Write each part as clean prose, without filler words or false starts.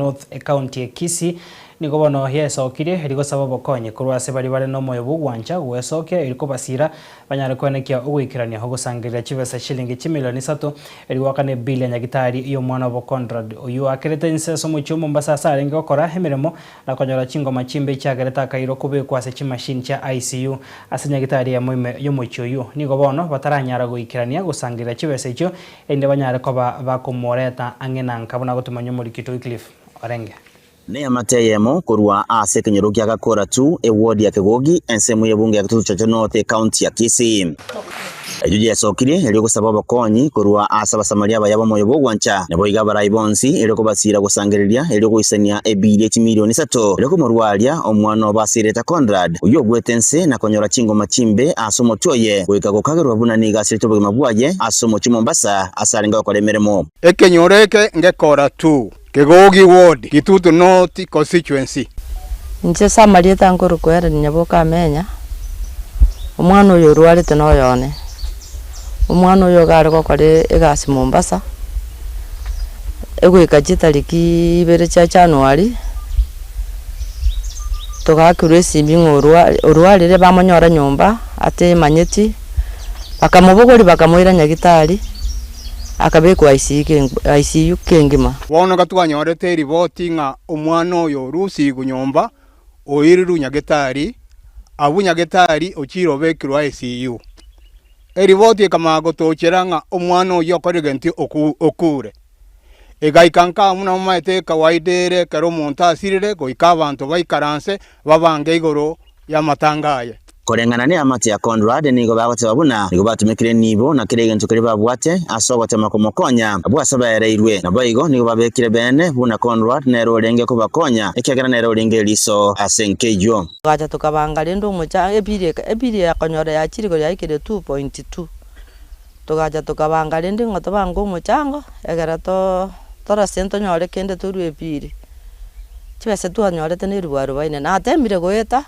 North Ekaunti ya Kisii nigo bono yaesokirie erio gosaba obokonyi korwa ase baria bare nomoyo bw'ogwancha gwesokia erio kobasira banyare koenekia ogoikerania ogosangereria chibesa chilingi chimilioni isato erio goakana ebill ya nyagitari y'omwana obo Conrad oyio oakerete inse ase omochie o Mombasa ase arenge gokora emeremo na konyora chingoma chimbe echiagerete akairwa kobekwa ase chimachine chia ICU ase nyagitari eyemo ime y'omochie oyio. Nigo bono bataranyara goikerania gosangereria chibesa echio Erinde banyare koba bakomoreta ang'e na nka buna gotomanya omorikito Wycliffe orenge. Neamate eyemo korwa ase ekenyoro gia Gakora-2, eward ya Kegogi, ensemo y'ebunge ya Gitutu Chache North, ecounty ya Kisii. Eyio yesokirie erio gosaba obokonyi korwa ase Abasamaria abaya b'omoyo bw'ogwancha, naboigo abarai bonsi, erio kobasiira gosangereria erio goisania ebiiri chimilioni isato, erio komorwaria omwana obo ase erieta Conrad, oyio ogwete ense na konyora chingoma chimbe ase omotwe oye, goika gokagerwa buna nigo asirete obogima bwaye ase omochie Mombasa ase arenge gokora emeremo. Ekenyoro eke ngekora tu, Kegogi Ward, Kitutu North Constituency. Inche ase amarieta nkorokwa Hellen Nyaboke Amenya, omwana oyo orwarete noyo one. Omwana oyo iga are gokora egasi Mombasa, egoika chitariki ibere chia January, togakerwa esimi ng'a orwa orwarire bamonyora nyomba atemanyeti, bakamobogoria bakamoira nyagetari, akabekwa ICU keng ICU kengima. Bono iga twanyorete eriboti ng'a omwana oyo orusigwe nyomba oirirwe nyagetari, abwo nyagetari ochire obekirwe ICU. Eriboti ekamanya gotochera ng'a omwana oyio okorire gento okure. Egaika nkaa buna momaete ekawaida ere ekero omonto asirire goika abanto baikaranse babange igoro y'amatanga aye. Koreng'ana neamate ya Conrad nigo bagoteba buna nigo batumekire enibo na kera egento keria babwate ase ogotema komokonya abwo ase baereirwe. Naboigo nigo babekire beene buna Conrad nere orenge kobakonya ekiagera nere orenge eriso ase enka eyio. Togacha tokabanga rende omochanga ebiri eka ebiri yakonyora yachire igoro yaikire 2.2. Togacha tokabanga rende ng'a tobange omochango, egere too torose ntonyore kende torue ebiri. Chibesa twanyorete na elifu arubaini, natemire goeta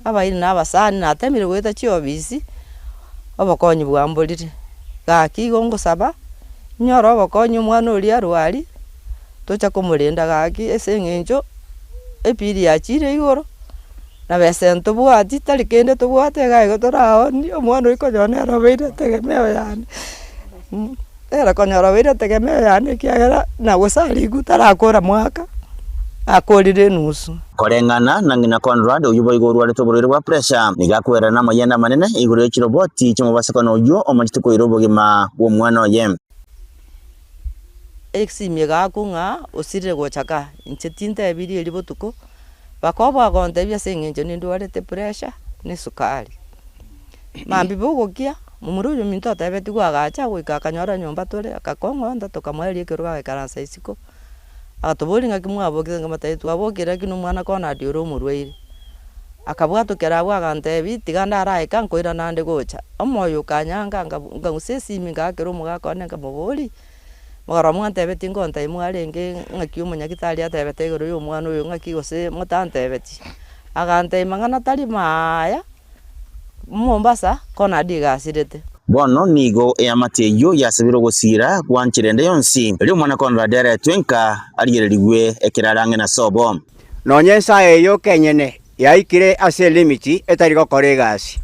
abairi na abasani, natemire goeta chiofisi, obokonyi bwamborire. Gaki igo ngosaba, nyore obokonyi omwana oria arwaria, tocha komorenda gaki ase eng'encho ebiri yachire igoro. Na besa ntobwati, tari kende tobwate iga igo toraoonie, omwana oyio konyora nere obeire etegemeo yane, nere konyora obeire etegemeo yane ekiagera na gose arikwe tarakora mwaka, akorire enusu. Koreng'ana na ng'ina Conrad, oyio boigo orwarete oborwaire bwa pressure, nigo akwerera namayanda amanene igoro ye chiroboti chi'omobasokano oyio omachete koira obogima bw'omwana oye. Esimi egakwa ng'a osirire gocha ka, inche tintebirie erio botuko. Bakoboa gontebia ase eng'encho nindwarete pressure na esukari. Mambia bogokia, momura oyo ominto otebetigwe agacha goika akanyora nyomba tore, akakong'onta tokamoeria ekerogo agaikaransa isiko, agatoboria ng'aki mwabokire nkamotebia twabokire lakini omwana Conrad ore omorwaire. Akabwatokera abwo agantebia tiga ndaraika nkoirana ande gocha, omoyo okanyanga nkabu nkagusa esimi ngaakera omogaka one nkamoboria. Mogoro mwantebetie ngontebi mwarenge ng'aki omonyagitari atebete igoro ya omwana oyo ng'aki gose motantebetie. Agantebia mang'ana tari maaya, Mombasa Conrad iga asirete. Bono nigo eamate eyio yasabire ogosiira gwanchera ende yonsi, erio omwana Conrad aretwe nka arigererigwe ekero are ang'e na sobo. Nonya ensa eye ekenyene yaikire ase elimiti etari gokora egasi.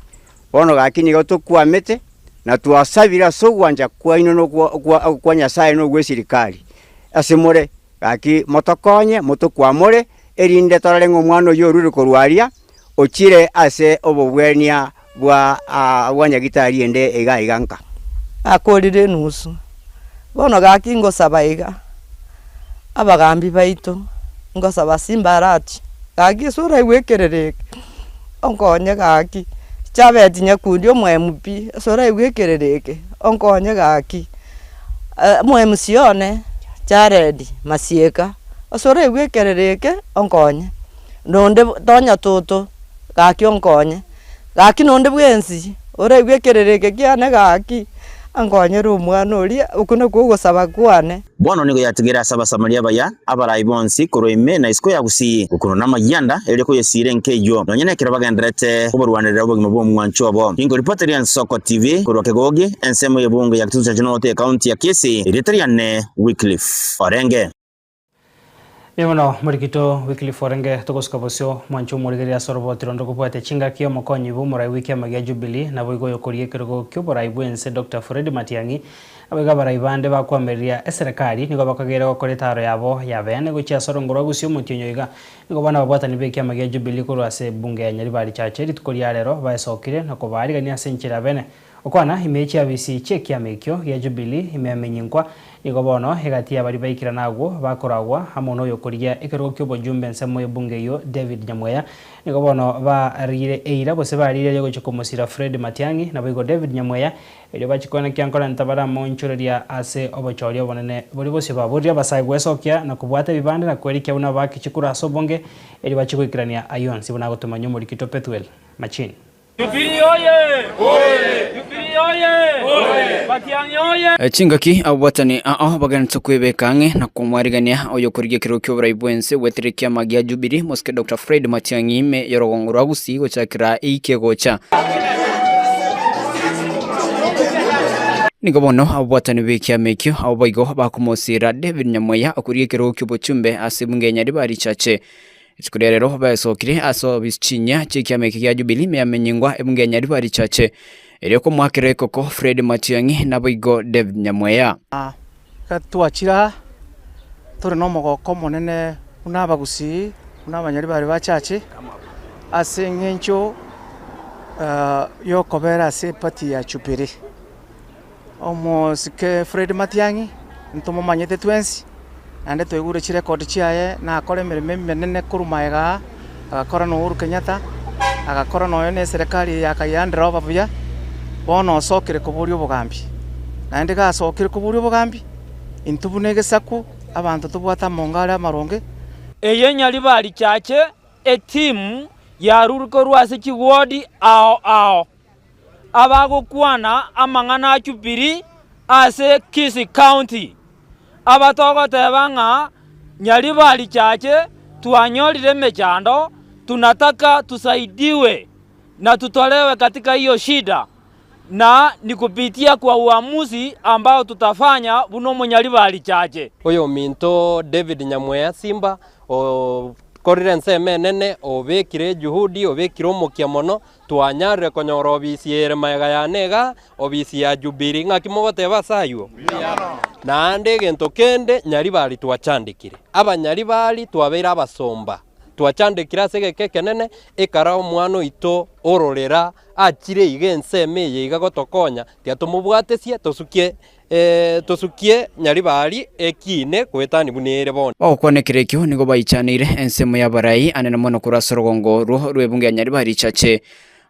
Bono gaki nigo tokwamete na twasabire ase ogwancha kwaino na okwa Nyasae na ogw'esirikari ase more, gaki motokonye, motokwamore, erinde torore ng'a omwana oyio orure korwa aria, ochire ase obobwenia bwa bwa nyagitari ende iga iga nka. Akorire enusu. Bono gaki ngosaba iga, abagambi baito, ngosaba Simba Arati, gaki ase oraigwe ekerero eke, onkonye gaki, Chabeti Nyakundi omo MP, ase oraigwe ekerero eke, onkonye gaki, omo MC one, Jared Masieka, ase oraigwe ekerero eke, onkonye. Nonde Tonya Toto, gaki onkonye. Gaki nonde bwensi oraigwe ekerero eke kiane gaki, ankonyere omwana oria, okwo nakwo ogosaba kwane. Bono nigo yatigire ase Abasamaria abaya, abarai bonsi korwa ime na isiko ya Gusii, gokunwa namayianda, erio koyesiira enka eyio, nonya nekero bagendererete koborwanerera obogima bw'omwancho obo. Ninkoripoteria Ensoko TV korwa Kegogi, ensemo y'ebunge ya Kitutu Chache North, Ekaunti ya Kisii, erieta riane Wycliffe Orenge. Mbuya mono morikito Wycliffe orenge togosuka bosio mwanche omorigereria ase oroboti rondo kobwatia chingaki omokonyi bw'omorai bw'ekiama gia Jubilee naboigo oyokoria ekerogo ki'oborai bw'ense Doctor Fred Matiang'i naboigo abarai bande bakoamereria eserekari nigo bakageire gokora etaro yabo ya bene gochia ase orongo rwa Gusii omotienyi oiga nigo bono ababwatani b'ekiama gia Jubilee korwa ase ebunge ya Nyaribari Chache rituko ria rero baesokire na kobaarigania ase enchera bene Gokwana ime ye chiabisi chi'ekiama ekio gia Jubilii, ime amenyinkwa, nigo bono egati y'abaria baikirana agwo bakoragwa amo noyokorigia ekerogo ki'obojumbe ensemo y'ebunge eyio David Nyamweya. Nigo bono bariire eira gose bariire erio gochia komosira Fred Matiang'i naboigo David Nyamweya erio bachie koenekia nkorenta bare amoonchoreria ase obochori obonene boria bosio baboria abasae gwesokia na kobwata ebibande na kwerikia buna baake chikura ase obonge erio bachie goikerania ayio onsi buna agotomanywa omorikito Pethuel Machini. Jubilee oye! Jubilee oye! Matiang'i oye! Chingaki ababwatani ao bagenderete kwebeka ang'e na komwarigania oyokorigia ekerogo ki'oborai bw'ense bweterire ekiama gia Jubilee mosike Doctor Fred Matiang'i ime y'orogongo rwa Gusii gochakera eiki egocha. Nigo bono ababwatani b'ekiama ekio abwo boigo bakomosiira David Nyamweya okorigia ekerogo ki'obochumbe ase ebunge ya Nyaribari Chache. Rituko ria rero baesokire ase obisi chinyia chi'ekiama eke gia Jubilee ime yamenyengwa ebunge ya Nyaribari Chache, erio komoakera ekoko Fred Matiang'i naboigo David Nyamweya. Iga twachire aa, tore nomogoko omonene buna abagusii, buna abanyaribari ba chache, ase eng'encho yokobera ase eparty ya Jubilee. Omosike Fred Matiang'i, ntomomanyete twensi, naende twaigure chirekodi chiaye nakora emeremo emenene korwa magega aa, agakora na Uhuru Kenyatta, agakora nonya na eserekari eye akayehandle over buya, bono osokire koboria obogambi. Naende gasokire koboria obogambi, intwe buna egesaku, abanto tobwate amonga are amaronge. Eye Nyaribari Chache etimu yarure korwa ase chiwodi ao ao. Abagokwana amang'ana a Jubilee ase Kisii County, abatogoteba ng'a Nyaribari Chache twanyorire emechando, tunataka tusaidiwe na tutolewe katika hiyo shida na ni kupitia kwa uamuzi ambao tutafanya buna omonyaribari Chache. Oyominto David Nyamweya Simba okorire ensemo enene, obekire ejuhudi, obekire omokia mono, Twanyarire konyora obisi ere magega yane iga, obisi ya Jubilee, ng'aki mogoteba ase ayio? Naende egento kende, Nyaribari twachandekire. Abanyaribari twabeire abasomba, twachandekire ase egeka ekenene, ekara omwana oito ororera achire iga ensemo eye iga gotokonya, tiga tomobwatesie tosukie tosukie Nyaribari ekiine goetania buna ere bono. Bagokwana ekero ekio nigo baichaneire ensemo y'abarai anene mono korwa ase orogongo orwo rw'ebungo ya Nyaribari Richache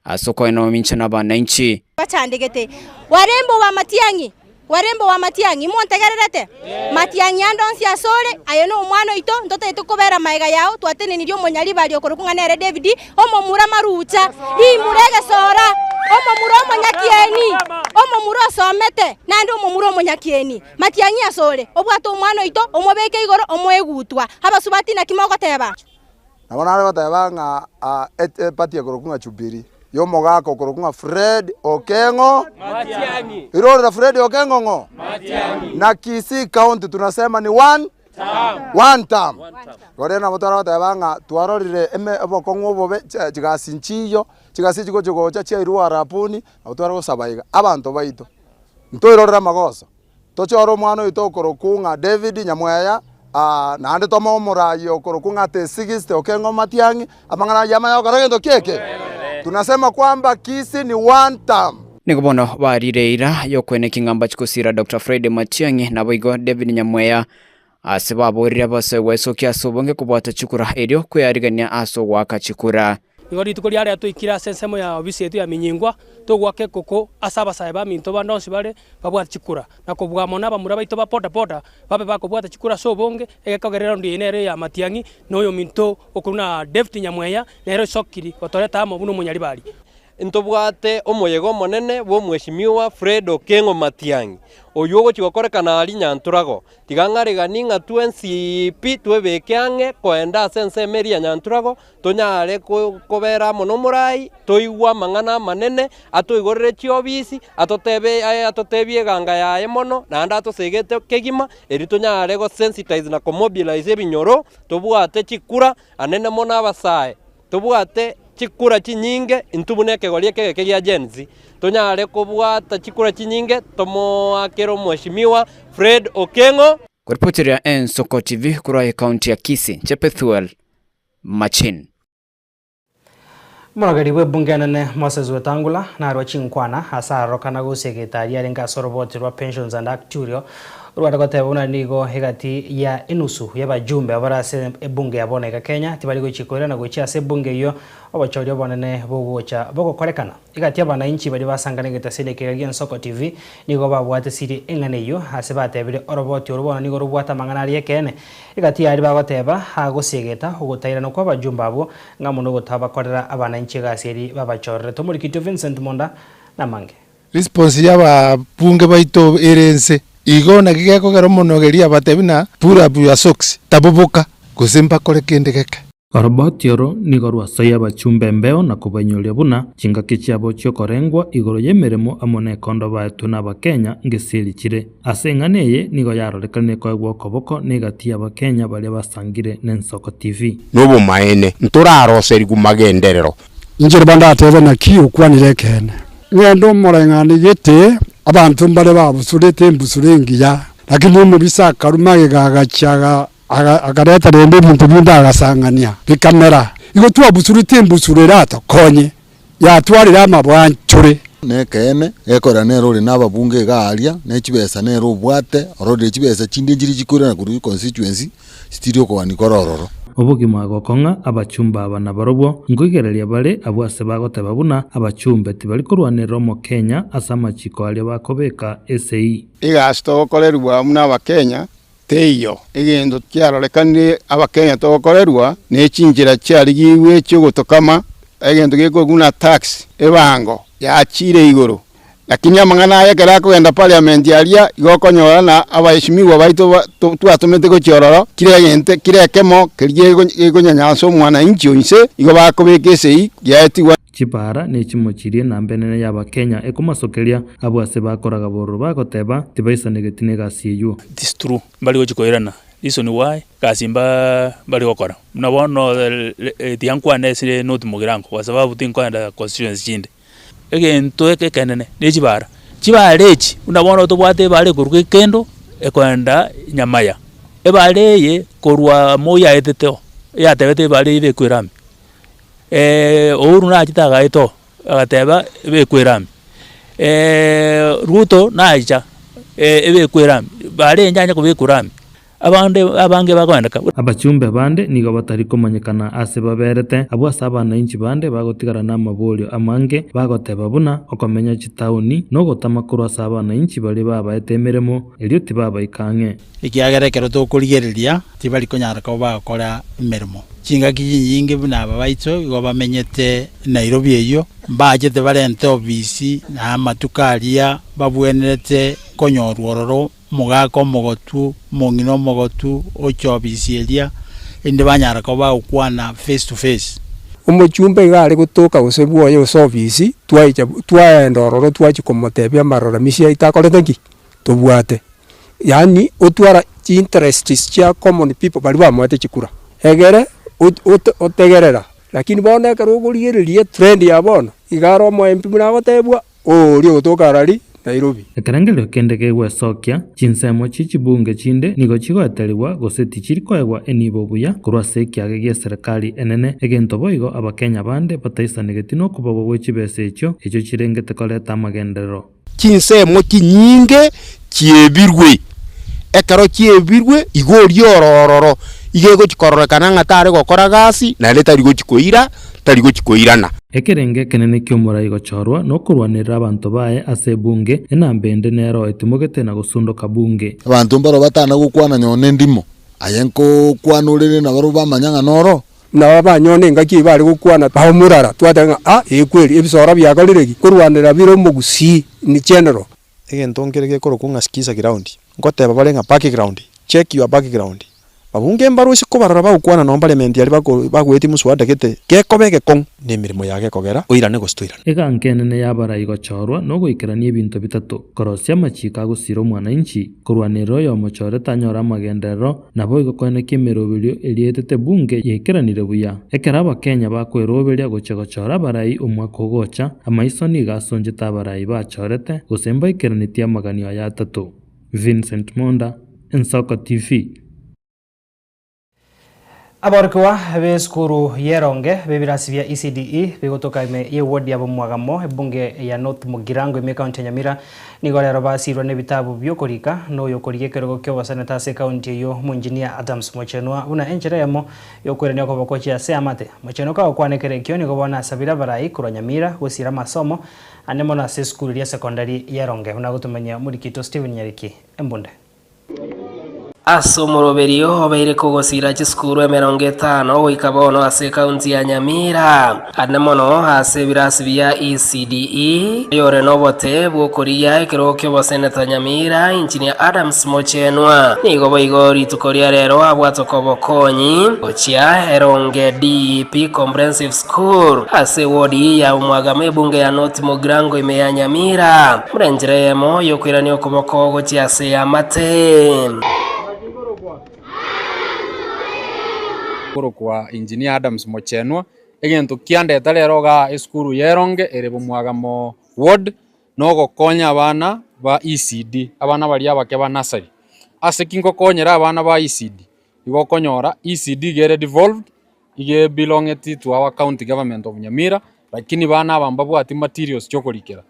ase okoena omincha na abananchi. Bachandegete. Warembo wa Matiang'i, warembo wa Matiang'i, montegererete? Matiang'i ande onsi asore, aye nomwana oito, ntotagete kobera magega yao, twatenenirie omonyaribari okorokwa ng'a nere David, omomura marucha, rimura egesora, omomura omonyakieni, omomura osomete, naende omomura omonyakieni. Matiang'i asore, obwate omwana oito, omobeke igoro, omoe egutwa. Abasubati naki mogoteba? Nabo nare goteba ng'a eparty ekorokwa ng'a Jubilee, ya omogaka okorokwa ng'a Fred Okeng'o Matiang'i. Irorera Fred Okeng'o ng'o? Matiang'i. Na Kisii County tunasema ni one One term. Igo rero nabo tware goteba ng'a twarorire eme obokong'u obobe chigasi nchiiyo, chigasi echi chigochi gocha chiairwe arabuni, nabo tware gosaba iga, abanto baito, ntoirorere amagoso, tochore omwana oito okorokwa ng'a David Nyamweya, naende tomoe omoraia okorokwa ng'a Tesigiste Okeng'o Matiang'i, amang'ana ayio amanye gokora gento ki eke? Tunasema kwamba Kisii ni one term. Nigo bono barire eira y'okoenekia ng'a mbache gosiira Doctor Fred Matiang'i naboigo David Nyamweya ase baborire abasoe gwesokia ase obonge kobwata chikura erio kwearigania ase ogoaka chikura. Nigo rituko ria rero twaikire ase ensemo ya obisi yaito ya Minyingwa, togoaka ekoko ase abasae baminto bande onsi bare babwate chikura, na kobua mono abamura baito ba boda boda babe bakobwata chikura ase obonge, egekogerera raundi eye nere ya Matiang'i na oyominto okorwa na David Nyamweya nere osokiri gotoreta amo buna omonyaribari. Ntobwate omoyega omonene bw'Omweshimiwa Fred Okengo Matiang'i, oyio ogochia gokorekana aria Nyanturago. Tiga ng'aregani ng'a twensi pi twebeke ang'e koenda ase ensemo eria ya Nyanturago, tonyare kobera amo nomorai, toigwe amang'ana amanene, atoigorere chiobisi, atotebe atotebie eganga yaye mono, naende atosegete kegima, erio tonyare gosensitize na komobilize ebinyoro, tobwate chikura, anene mono abasae. Tobwate chikura chinyinge intwe buna ekegori eke egeke gia Gen Z, tonyare kobwata chikura chinyinge tomoakere omweshimiwa Fred Okeng'o. Koripoteria Ensoko TV korwa ekaunti ya Kisii, Chepethuel Machin. Omorogeri bw'ebunge enene Moses Wetangula narwe chinkwana ase arorokana gosiegeta aria arenge ase oroboti rwa Pensions and Actuarial Orware goteba buna nigo egati ya enusu y'abajumbe abare ase ebunge ya bono iga Kenya tibari gochia koirana gochia ase ebunge eyio obochori obonene bogocha bogokorekana. Egati y'abanainchi baria basanganegete ase erekega gi'Ensoko TV nigo babwate siri eng'ana eyio ase batebire oroboti oro bono nigo robwate amang'ana aria ekeene. Egati y'aria bagoteba agosiegeta ogotairana kw'abajumbe abwo ng'a mono ogotabakorera abanainchi egasi eri babachorerete. Omorikitio Vincent Monda namange. Response y'ababunge baito ere ense. Igo naki gekogera omonogeria abatebi na pull up your socks, taboboka, gose mbakore kende geke. Oroboti oro nigo rwasoyia abachumba embeo na kobainyoria buna chingaki chiabo chi'okorengwa igoro y'emeremo amo nekondo baetwe n'Abakenya ngesieri chire. Ase eng'ana eye nigo yarorekanire koegwa okoboko negati y'Abakenya baria basangire n'Ensoko TV. Nobomaene, ntoraroserigwe magenderero. Inche riba ndatebe naki okwanire ekeene. Ng'ende omoreng'ani gete, abanto mbare babusurete embusuro engiya, lakini omobisa akaruma magega agachia akareta rende ebinto binde agasang'ania, bikamera. Igo twabusurete embusuro eratokonye, yatwarire amabwanchore. Nekeene, gekorera nere ore nababunge iga aria, ne chibesa nere obwate, ororire chibesa chinde nchiria chikoirana korwa econstituency, chitiri okogania kore ororo. Obogima gokong'a abachumba aba nabarobwo nkoigereria bare abwo ase bagoteba buna abachumbe tibari korwanerera omokenya ase amachiko aria bakobeka esegi. Egasi togokorerwa buna abakenya teiyo. Egento kiarorekanire abakenya togokorerwa ne chinchera chiarigigwe chi'ogotokama, egento gekorokwa buna tax, ebango yachire igoro. Lakini amang'ana aya ekero akogenda parliament aria, igo okonyora na abaheshimiwa baito twatomete gochia ororo, kera egento kera ekemo keria gekonyanyasa omwananchi o inse, igo bakobeka esegi giaetigwa. Chipaara ne chimochirie namba enene y'Abakenya ekomasokeria abwo ase bakoraga bororo bagoteba tibaisanegeti negasi eyio. It is true, mbari gochia koirana, reason why, egasi mba mbari gokora. Buna bono tiga nkwane ase North Mugirango kwa sababu tinkoenda constituency chinde. Egento eke ekenene ne chibara, chibara echi buna bono tobwate ebara ekorwa Gekendo ekoenda Nyamaya, ebara eye korwa Moi aetete oo, yatebete ebara eye ebekwe erami, Uhuru nachete agaeta oo, agateba ebekwe erami, Ruto nacha ebekwe erami, bara eye yanya kobekwa erami. Abande abange bagoendeka. Abachumbe bande nigo batari komanyekana ase baberete, abwo ase abanainchi bande bagotigara namaborio amange, bagoteba buna okomenya chitaoni nogotama korwa ase abanainchi baria babaete emeremo, erio tibabaika ang'e. Ekiagera ekero tokorigereria tibari konyara koba bagokora emeremo. Chingaki chinyinge buna aba baito igo bamenyete Nairobi eyio, mbachete barente obisi na amatuko aria babwenerete konyorwa ororo. Omogaka omogotu, omong'ina omogotu, oche obisi eria, erinde banyare koba bagokwana face to face. Omochumba iga are gotoka gose bwoye gose ofisi, twaicha twaenda ororo twachia komotebia amaroramisi aito akorete ki? Tobwate. Yaani otwara chiinterests chia common people baria bamoete chikura, egere ot- otegerera. Lakini bono ekero okorigereria etrend ya bono, iga are omo MP buna agotebwa. Oria ogotoka arari Nairobi. Ekerengerio kende kegwesokia, chinsemo chie chibunge chinde nigo chigoeterigwa gose tichiri koegwa enibo buya korwa ase ekiage gi'eserekari enene, egento boigo abakenya bande bataisanegeti nokobogwa gwe chibesa echio echio chirengete koreta amagenderero. Chinsemo chinyinge chiebirwe, ekero chiebirwe igo oria ore ororo iga egochi kororekana ng'a tare gokora gasi naende tari gochi koira tari gochi koirana. Ekerengo ekenene ki'omorai gochorwa nokorwanerera abanto baye ase ebunge, enamba ende nero etimogete na gosundoka bunge. Abanto mbaro batana gokwana nonye nendimo, aye nkokwana orere nabarobwo bamanya ng'a noro. Nabo abanyone engaki eyio bare gokwana baomorara, twateba ng'a ah ee kweri ebisoro biakorire ki? Korwanera bire omogusii in general. Egento nkere gekorokwa ng'a sikiza ground, ngoteba bare ng'a background, check your background. Babunge mbarwe kobarora bagokwana nonye parliament aria bako bagoetia mswada gete, gekoba egekong'u, na emeremo yago ekogera oirane gose toirane. Eganka enene y'abarai gochorwa nogoikerania ebinto bitato, korosia amachiiko agosira omwananchi, korwanerera oyomochorete anyore amagenderero, Naboigo koenekia emeroberio eria etete bunge yaikeranire buya. Ekero Abakenya bakweroberia gochia gochora abarai omwaka ogocha, amaiso nigo asonchete abarai bachorete, gose mbaikeranetie amaganio aya atato. Vincent Monda, Ensoko TV. Aborokigwa b'esukuru y'eronge b'ebirasi bia ECDE bigotoka ime y'eward ya Bomwagamo ebunge ya North Mugirango ime ekaunti ya Nyamira Nigo rero basiirwe nebitabu bi'okorika, na oyokorigia ekerogo ki'oboseneta ase ekaunti eyio, Omoinjinia Adams Mochenwa, buna enchera eyemo y'okoirania okoboko gochia ase eamate. Mochenwa kagokwana ekero ekio nigo bono asabire abarai korwa Nyamira gosiira amasomo ande mono ase esukuru eria esekondari y'Eronge, buna agotomanyia omoriki oito Stephen Nyariki Embunde. Ase omoroberio obeire kogosiira chisukuru 50 goika bono ase ekaunti ya Nyamira, ande mono ase ebirasi bia ECDE, oyore nobote bw'okorigia ekerogo ki'oboseneta Nyamira, Engineer Adams Mochenwa, nigo boigo rituko ria rero abwatoka obokonyi gochia Eronge DEP Comprehensive School ase ewodi ya Omwagamo ebunge ya North Mugirango ime ya Nyamira. Buna enchera eyemo y'okoirania okoboko gochia ase eamate. Korokwa Engineer Adams Mochenwa, egento kiandeta rero igaa esukuru ya Eronge ere Bomwagamo ward, nogokonya abana ba ECD, abana baria abake ba nursery. Ase ki ngokonyera abana ba ECD? Igo okonyora ECD iga ere devolved, iga ebelongeti to our county government of Nyamira, lakini bana aba mbabwati materials chiokorikera.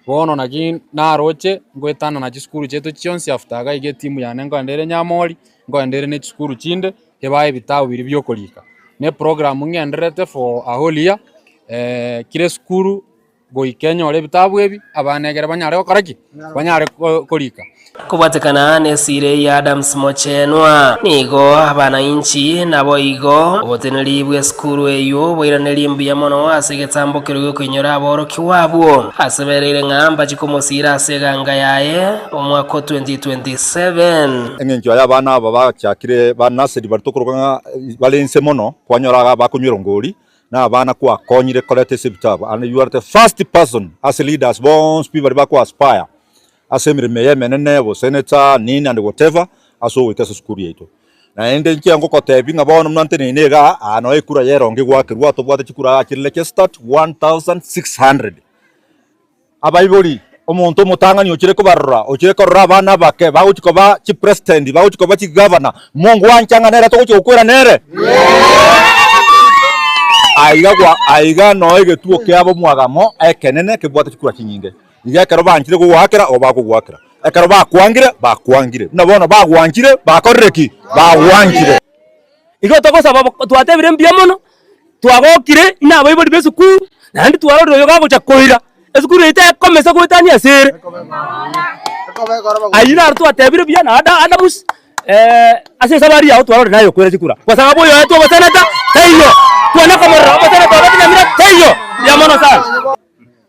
Bono naki naroche ngoetanana chisukuru chiaito chionsi after iga iga etimu yane nkoenda ere Nyamori, nkoenda ere ne chisukuru chinde, ebae ebitabu biria biokorika. Na eprogram ng'endererete for a whole year, kera esukuru goika enyore ebitabu ebi, abana egere banyare gokora ki? Banyare korika. Kobwatekana nesire ya Adams Mochenwa, nigo abanainchi naboigo oboteneneri bw'esukuru eyio boiranerie mbuya mono ase egetambo keria giokoinyora aborokigwa abwo ase bereire ng'a mbache komosiira ase eganga yaye omwaka o 2027. Eng'encho yaye abana aba bachakire ba nursery baria tokoroka ng'a bare inse mono, kwanyora iga bakonywa erongori, na abana kwakonyire koreta ase ebitabu and you are the first person ase leaders bonsi pi baria bako aspire ase emeremo eye emenene obosenator nini and whatever ase ogoika ase esukuru yaito. Naende inche ngogotebi ng'a bono buna nteneine igaa aa noe ekura ya eronge egwakerwa tobwate chikura igaa chire registered 1600. Abaibori, omonto omotang'ani ochire kobarora, ochire korora abana abake bagochia koba chipresident, bagochia koba chigavana, mongwancha ng'a nere togochia gokwera nere? Aiga gwa aiga noo egetuo kiabo omwagamo ekenene kebwate chikura chinyinge. Iga ekero banchire gogoakera oo bakogoakera, ekero bakwangire bakwangire, buna bono bagwanchire bakorire ki? Bagwanchire. Igo togosaba twatebire mbuya mono, twagokire ina abaibori b'esukuru, naende twarorire oyo gagocha koira esukuru eye tekomesa goetania ase ere. Ayio naro twatebire buya na Ada Adamus ase esabari yao twarorire naye okoira chikura kwa sababu oyo oetwe oboseneta taiyo, twana komorora oboseneta obo Nyamira taiyo, mbuya mono sana.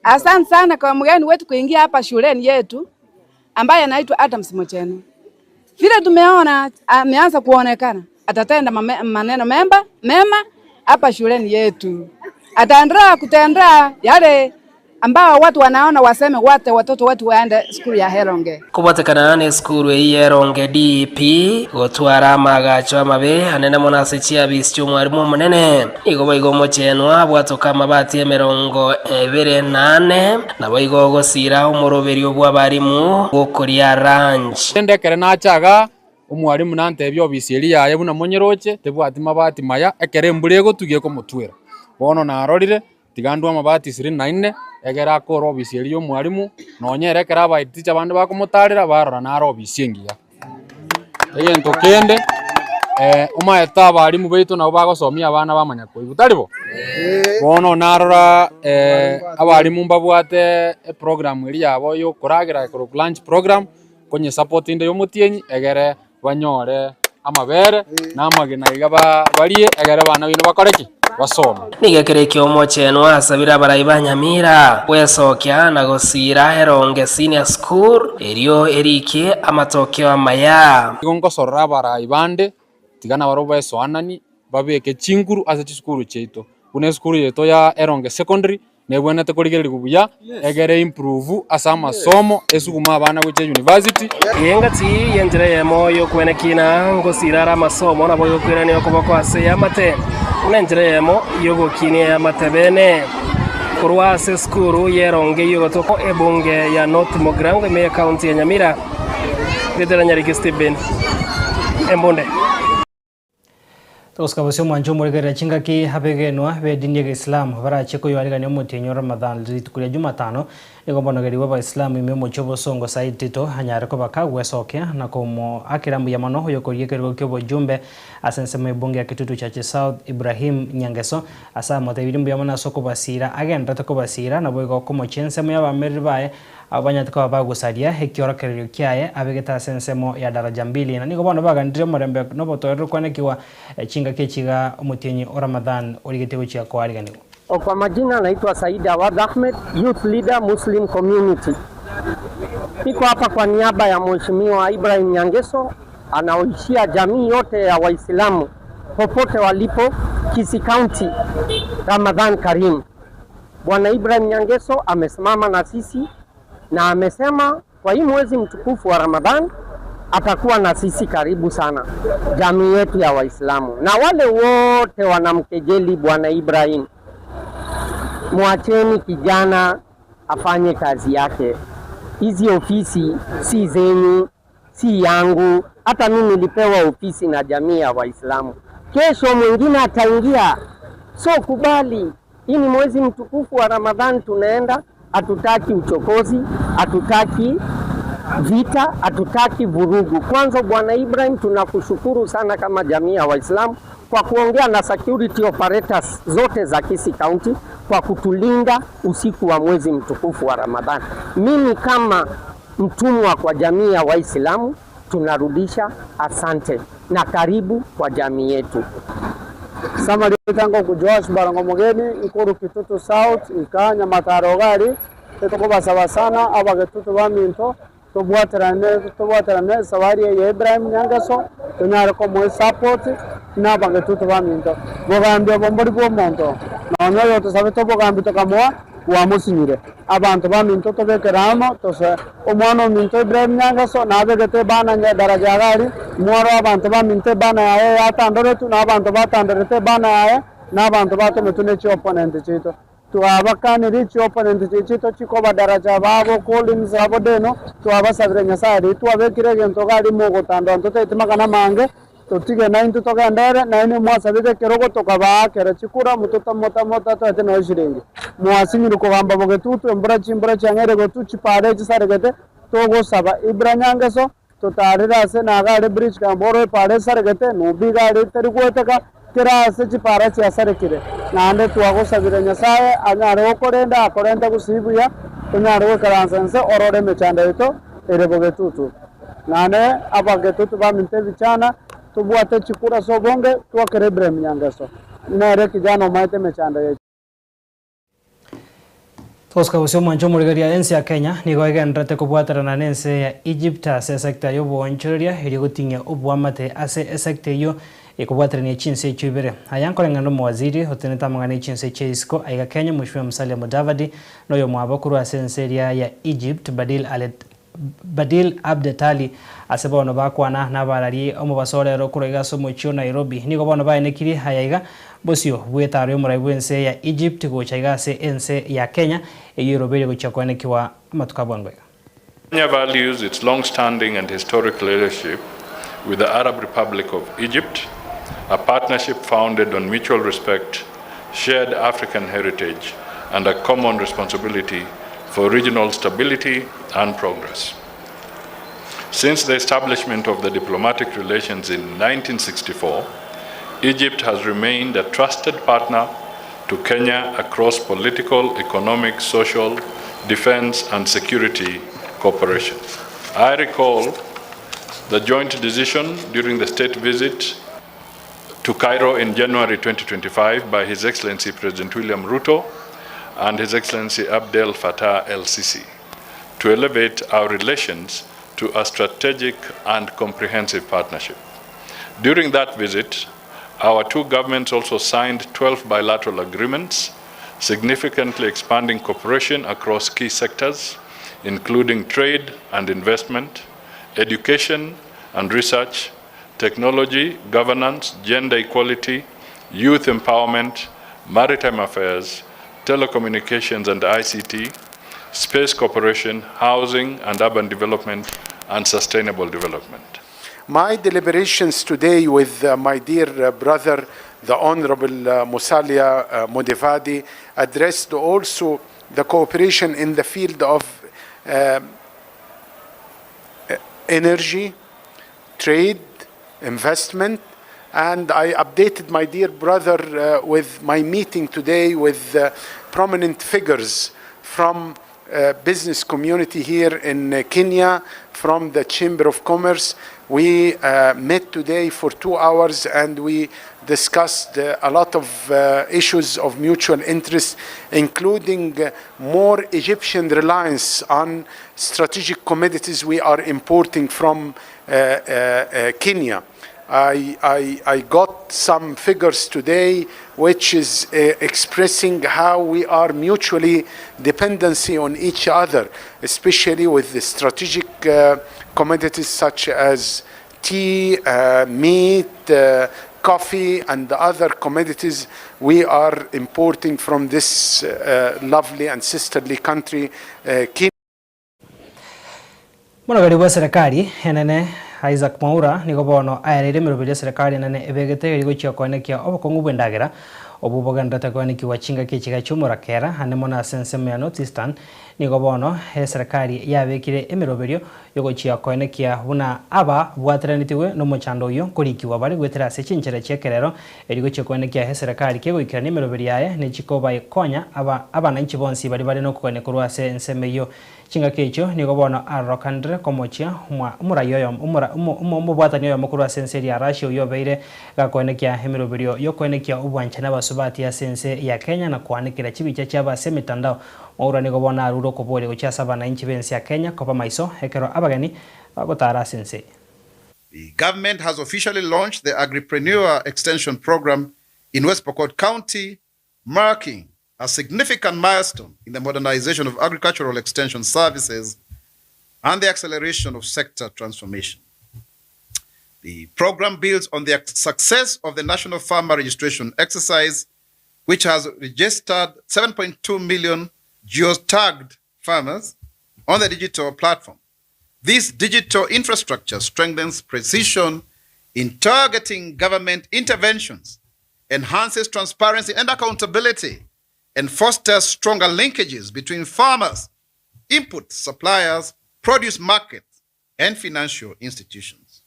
Asante sana kwa mgeni wetu kuingia hapa shuleni yetu ambaye anaitwa Adams Mocheno. Vile tumeona ameanza kuonekana atatenda maneno memba mema hapa shuleni yetu, ataendelea kutenda yale ambao watu wanaona waseme wate watoto wetu waende skulu ya Heronge. Kobwatekana nesukuru eyio y'Eronge DEP gotwara amaagacho amabe anene mono ase chiabisi chi'omwarimu omonene, nigo boigo omochenwa abwatoka amabati 24, naboigo ogosiira omoroberio bw'abarimu bw'okoria lunch. Rende ekero nacha igaa, omwalimu nantebia obisi eria yaye buna monyeroche, tebwati mabati maya, ekero embura egotugia ekomotwera. Bono narorire, tiga ndwe amabati ishirini na nne, egere akore obisi eria ya omwalimu, nonye ere ekero abaeticha bande bakomotarera, barora nare obisi engiya. Egento kende, omanyete abalimu baito nabo bagosomia abana bamanya koigwa, tari bo? Bono narora abalimu mbabwate eprogram eria yabo ya okoragera ekorokwa lunch program, konye support inde ya omotienyi egere banyore. Amabere na amagena iga barie, egere abana baino bakore ki? Basome. Nigo ekero ekio omochenwa asabire abarai ba Nyamira gwesokia na gosiira Eronge Senior School erio erikie amatokeo amaya. Nigo nkosorora abarai bande, tiga nabarabwo besoananie, babeke chinguru ase chisukuru chiaito. Buna esukuru yaito ya Eronge Secondary, Nebwenerete korigererigwa buya, egere improve ase amasomo, esugume abana gochia university. Engaki y'enchera eyemo y'okwenekina ngosira are amasomo nabo yokoirania okoboko ase eamate, buna enchera eyemo y'ogokinia eamate bene. Korwa ase esukuru y'eronge y'ogotoko ebunge ya North Mugirango ime y'ecounty ya Nyamira, Ritera Nyariki Stephen, Embunde. Togosika bosio omwancho omorigerera chingaki abegenwa b'edini y'Egeisilamu barache koyoarigania omotienyi o Ramadhan rituko ria Jumatano, nigo omonogeri bw'Abaisilamu ime omochie obosongo Said Tito anyare koba kagwesokia na komoakera mbuya mono oyokoria ekerogo ki'obojumbe ase ensemo y'ebunge ya Kitutu Chache South Ibrahim Nyangeso ase amotebirie mbuya mono ase okobasiira agendererete kobasiira naboigo komochia ensemo y'abamereri baye Abwo banyarete koba bagosaria ekiorokererio kiaye abegete ase ensemo ya daraja mbili, na nigo bono baganiririe omorembe na obotoereru kwanekigwa chingaki echi iga omotienyi o Ramadhan origetie gochia koariganigwa. Kwa majina naitwa Said Awadh Ahmed, Youth Leader Muslim Community. Niko hapa kwa niaba ya Mheshimiwa Ibrahim Nyangeso anaoishia jamii yote ya Waislamu popote walipo Kisii County. Ramadhan Karim. Bwana Ibrahim Nyangeso amesimama na sisi na amesema kwa hii mwezi mtukufu wa Ramadhan atakuwa na sisi karibu sana, jamii yetu ya Waislamu na wale wote wanamkejeli Bwana Ibrahim, mwacheni kijana afanye kazi yake. Hizi ofisi si zenyu, si yangu. Hata mimi nilipewa ofisi na jamii ya Waislamu. Kesho mwingine ataingia, so kubali. Hii ni mwezi mtukufu wa Ramadhan, tunaenda, hatutaki uchokozi, hatutaki vita, hatutaki vurugu. Kwanza Bwana Ibrahim, tunakushukuru sana kama jamii ya Waislamu kwa kuongea na security operators zote za Kisii County kwa kutulinda usiku wa mwezi mtukufu wa Ramadhan. Mimi kama mtumwa kwa jamii ya Waislamu tunarudisha asante na karibu kwa jamii yetu. Ase amarieta ngoku Joash Barongo Mogeni, nkoru Kitutu South, nka Nyamataro iga aria, etokobasaba sana abagetutu baminto tobwaterane tobwaterane esabari eye ya Ibrahim Nyangeso, tonyare komoa esupport buna abagetutu baminto. Bogambi obo mbori bwa omonto, nonya oyotosabete obogambi tokamoa, bwamosinyire. Abanto baminto tobekere amo, tosoe omwana ominto Ibrahim Nyangeso nabegete ebana nya daraja iga aria, mworo abanto baminto ebana yaye yatandoretwe, na abanto batandorete ebana yaye, na abanto batometwe ne chiopponent chiaito. Twabakanirie chiopponent chiaito chikoba daraja babo Collins abo Deno, twabasabire Nyasaye riria twabekire egento iga aria mogotandora ntotaeti magana amange, Totige naintwe togenderere, nainwe mwasabete ekerogo tokabaakera chikura, motatoete nonya eshiringi. Mwasinyirwe kogamba bogetutu, embura chimbura chiang'eire gotu, chipaara echisaregete, togosaba Ibra Nyangeso, totaarere ase naga are bridge camp oro epaara esaregete, Nubbi iga are teri goeteka, kera ase chipaara chiasarekire. Naende twagosabire Nyasae anyare gokorenda akorente gusii buya, tonyare goikaransa inse orore emechando yaito ere bogetutu. Naende abagetutu baminto ebichana, tobwate chikura ase obonge, twakere Ibrahim Nyangeso, nere kijana omaete emechando yaito. Tosika gose omwancho omorigereria ense ya Kenya nigo egendererete kobwaterana nense ya Egypt ase esecta y'oboonchoreria erio goting'ia oboamate ase esecta eyio ekobwaterania chinse echio ibere. Aya nkoreng'ana nomowaziri otenenete amang'ana echinse chia isiko aiga Kenya Mheshimiwa Musalia Mudavadi na oyomwabo korwa ase ense eria ya Egypt Badil Alet Badil Abdetali ase bono bakwana nabarari omobaso orero korwa iga ase omochie o Nairobi. Nigo bono baenekirie aya iga bosio bw'etaro y'omorai bw'ense ya Egypt gocha iga ase ense ya Kenya eyio erobeire gochia koenekiwa amatuko a bwango iga. Kenya values its long-standing and historic relationship with the Arab Republic of Egypt, a partnership founded on mutual respect, shared African heritage, and a common responsibility for regional stability and progress. Since the establishment of the diplomatic relations in 1964, Egypt has remained a trusted partner to Kenya across political, economic, social, defense, and security cooperation. I recall The joint decision during the state visit to Cairo in January 2025 by His Excellency President William Ruto and His Excellency Abdel Fattah El Sisi to elevate our relations to a strategic and comprehensive partnership. During that visit, our two governments also signed 12 bilateral agreements, significantly expanding cooperation across key sectors, including trade and investment, education and research, technology, governance, gender equality, youth empowerment, maritime affairs, telecommunications and ICT, space cooperation, housing and urban development, and sustainable development. My deliberations today with my dear brother, the Honorable Musalia Mudavadi, addressed also the cooperation in the field of energy, trade, investment, and I updated my dear brother with my meeting today with prominent figures from business community here in Kenya, from the Chamber of Commerce. We met today for 2 hours and we discussed a lot of issues of mutual interest, including more Egyptian reliance on strategic commodities we are importing from Kenya. I got some figures today which is expressing how we are mutually dependency on each other, especially with the strategic commodities such as tea, meat, coffee, and other commodities we are importing from this lovely and sisterly country, Kenya. Omoroberi bw'eserekari enene Isaac Mwaura nigo bono aereire emeroberi y'eserekari enene ebegete eri gochia koenekia obokong'u bw'endagera obwo bogenderete koenekiwa chingaki echiga chi'omorakera ande mono ase ensemo ya North Eastern. Nigo bono eserekari yabekire emeroberio yogochia koenekia buna aba bwateranetigwe nomochando oyio nkorikiwa bare goetera ase chinchera chi'ekerero eri gochia koenekia eserekari kegoikerania emeroberi yaye nechikobakonya aba abananchi bonsi baria bare nokogania korwa ase ensemo eyio. Chingaki echio nigo bono arokanire komochia omorai oyomo omobwatani oyomo korwa ase ense eria Russia oyio obeire gakoenekia emeroberio yokoenekia obwanchani abasubati ase ense ya Kenya na koanekera chibicha chiabo ase emetandao. Mwaura nigo bono arure okoboria gochia ase abananchi b'ense ya Kenya koba maiso ekero abageni bagotara ase ense. The government has officially launched the Agripreneur Extension Program in West Pokot County, marking a significant milestone in the modernization of agricultural extension services and the acceleration of sector transformation. The program builds on the success of the National Farmer Registration exercise, which has registered 7.2 million geotagged farmers on the digital platform. This digital infrastructure strengthens precision in targeting government interventions, enhances transparency and accountability, and fosters stronger linkages between farmers, input suppliers, produce markets, and financial institutions.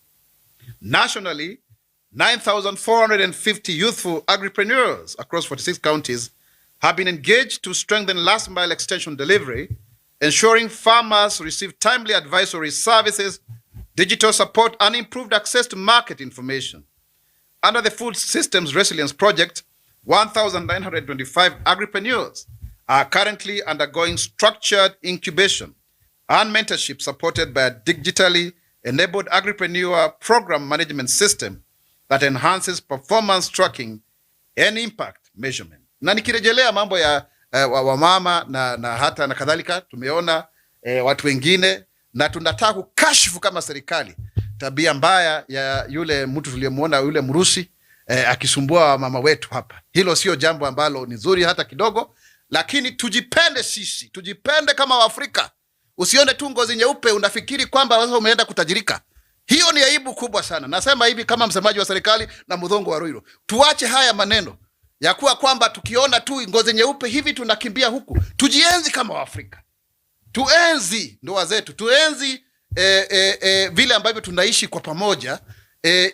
Nationally, 9,450 youthful agripreneurs across 46 counties have been engaged to strengthen last mile extension delivery, ensuring farmers receive timely advisory services, digital support, and improved access to market information. Under the Food Systems Resilience Project, 1,925 agripreneurs are currently undergoing structured incubation and mentorship supported by a digitally enabled agripreneur program management system that enhances performance tracking and impact measurement. Na nikirejelea mambo ya wamama na hata na kadhalika, tumeona watu wengine na tunataka kukashifu kama serikali tabia mbaya ya yule mtu tuliyemwona yule Mrusi akisumbua wamama wetu hapa. Hilo sio jambo ambalo ni zuri hata kidogo, lakini tujipende sisi, tujipende kama Waafrika. Usione tu ngozi nyeupe unafikiri kwamba sasa umeenda kutajirika. Hiyo ni aibu kubwa sana. Nasema hivi kama msemaji wa serikali na Mudhongo wa Ruiru, tuache haya maneno ya kuwa kwamba tukiona tu ngozi nyeupe hivi tunakimbia huku. Tujienzi kama Waafrika, tuenzi ndoa zetu, tuenzi vile ambavyo tunaishi kwa pamoja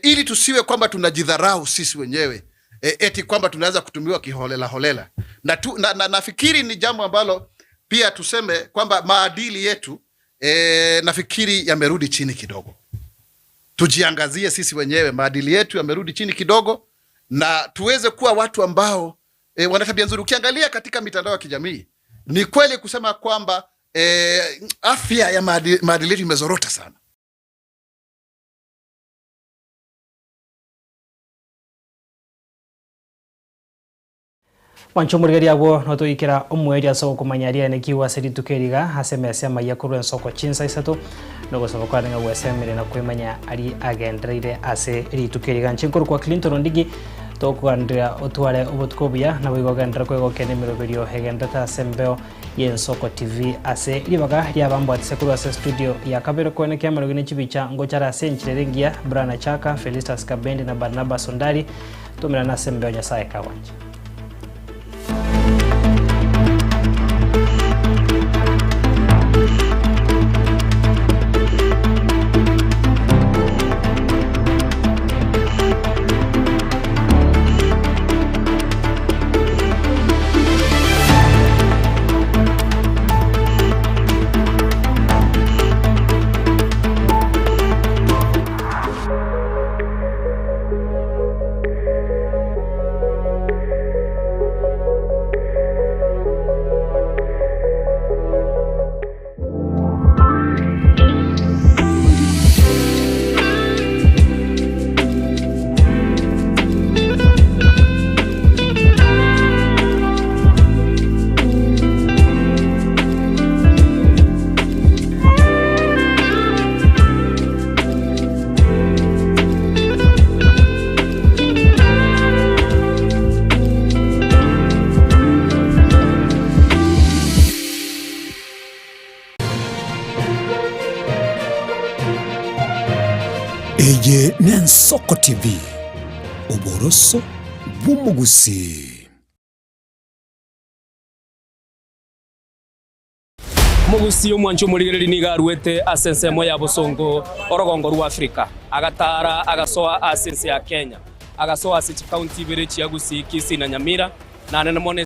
ili tusiwe kwamba tunajidharau sisi wenyewe eti kwamba tunaweza kutumiwa kiholela holela. Na, tu, na, na nafikiri ni jambo ambalo pia tuseme kwamba maadili yetu nafikiri yamerudi chini kidogo. Tujiangazie sisi wenyewe, maadili yetu yamerudi chini kidogo, na tuweze kuwa watu ambao e, wana tabia nzuri. Ukiangalia katika mitandao ya kijamii, ni kweli kusema kwamba e, afya ya maadili yetu imezorota sana. Mwancho omorigereria abwo notoikera omoerio ase ogokomanya aria anekiwe ase rituko eriga ase emesa amaiya korwa ensoko chinsa isato, na ogosaba kwane ng'a gwesemire na kwemanya aria agendereire ase rituko eriga. Inche nkorokwa Clinton Ondigi, tokoganderera otware obotuko obuya, naboigo ogenderere kwegokia na emeroberio egenderete ase embeo y'Ensoko TV ase ribaga riabambwatise korwa ase estudio ya kabere koenekia amarogi ne chibicha ngochare ase enchera ere engiya, Brian Achaka, Felistus Kabendi na Barnabas Ondari, tomerane ase embeo Nyasaye kagwancha. Eye n'Ensoko TV, oboroso bw'omogusii. Omogusii omwanchi omorigereria nigo aruete ase ensemo ya bosongo orogongo rwa Afrika, agataara agasoa ase ense ya Kenya, agasoa ase chikaunti ibere chia Gusii, Kisii na Nyamira, na nene mono.